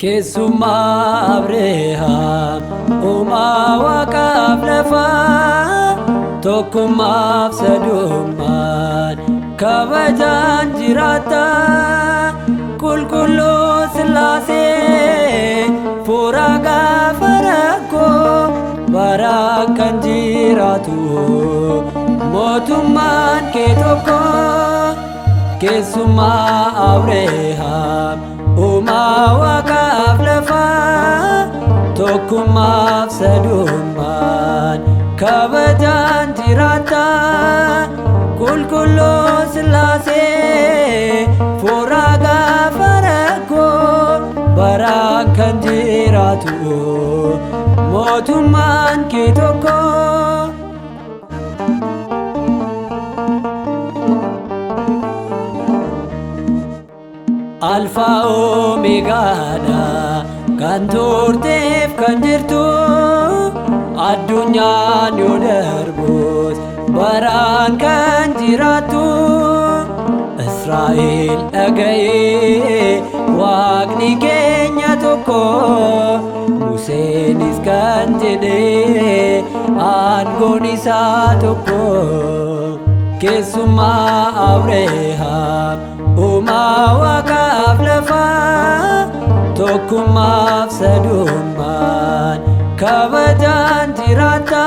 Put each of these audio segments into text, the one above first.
Keessummaa Abrahaam uumaa waaqaaf lafaa tokkummaaf sadummaan kabajaan jiraata qulqulluu Sillaasee fuura gaafa rakkoo bara kan jiraatu mootummaan kee tokko. Keessummaa Abrahaam uumaa waaqaaf lafaa tokkummaaf sadummaan kabajaan jiraata qulqulluu Sillaasee fuura gaafa rakkoo bara kan jiraatu mootummaan kee tokko. Alfaa Omeegaadha kan turteef kan jirtu addunyaan yoo darbus baraan kan jiraattu Israa'el dhaga'ee waaqni keenya tokko Museenis kan jedhe aangoon isaa tokko. Keessummaa Abrahaam uumaa waaqaaf lafaa tokkummaaf sadummaan kabajaan jiraata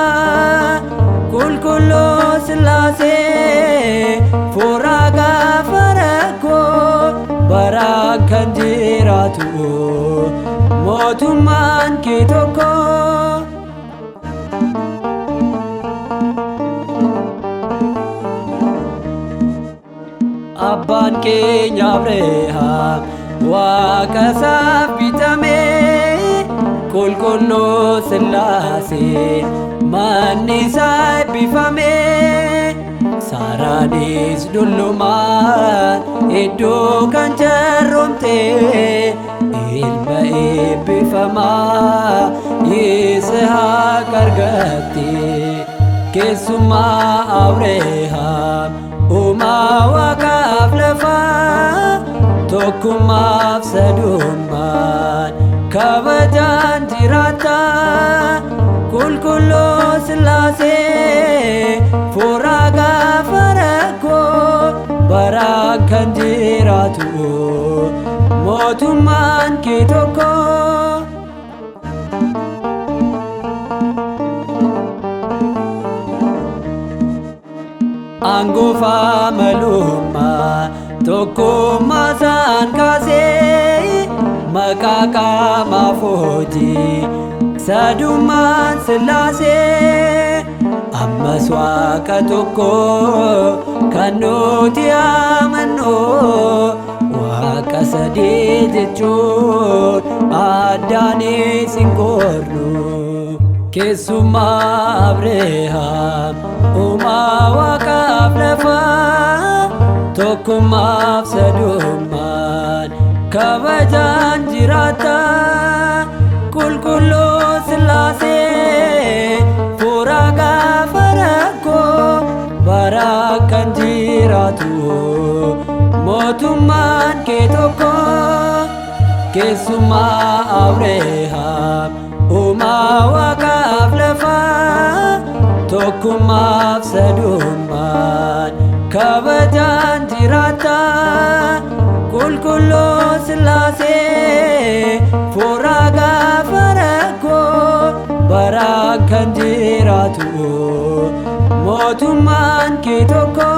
qulqulluu Sillaasee fuura gaafa rakkoo bara kan jiraatu mootummaan kee tokko. Abbaan keenya Abrahaam waaqa isaaf bitame qulqulluu Sillaaseen manni isaa eebbifame Saaraanis dullumaan iddoo kan jarromte ilma eebbifamaa Yisihaaq argatte. Keessummaa Abrahaam uumaa waaqaaf lafaa tokkummaaf sadummaan kabajaan jiraata qulqulluu Sillaasee fuura gaafa rakkoo bara kan jiraatu mootummaan kee tokko. Aangoofa malummaa tokkummaa isaan kaasee maqaa qaamaaf hojii sadummaan Sillaasee ammas waaqa tokko kan nuti amannu waaqa sadii jechuun addaanis hin qoornu. Keessummaa Abrahaam uumaa waaqaaf lafaa tokkummaaf sadummaan kabajaan jiraata qulqulluu Sillaasee fuura gaafa rakkoo bara kan jiraatu mootummaan kee tokko. Keessummaa Abrahaam uumaa waaqaaf lafaa tokkummaaf sadummaan kabajaan jiraata qulqulluu Sillaasee fuura gaafa rakkoo bara kan jiraatu mootummaan kee tokko.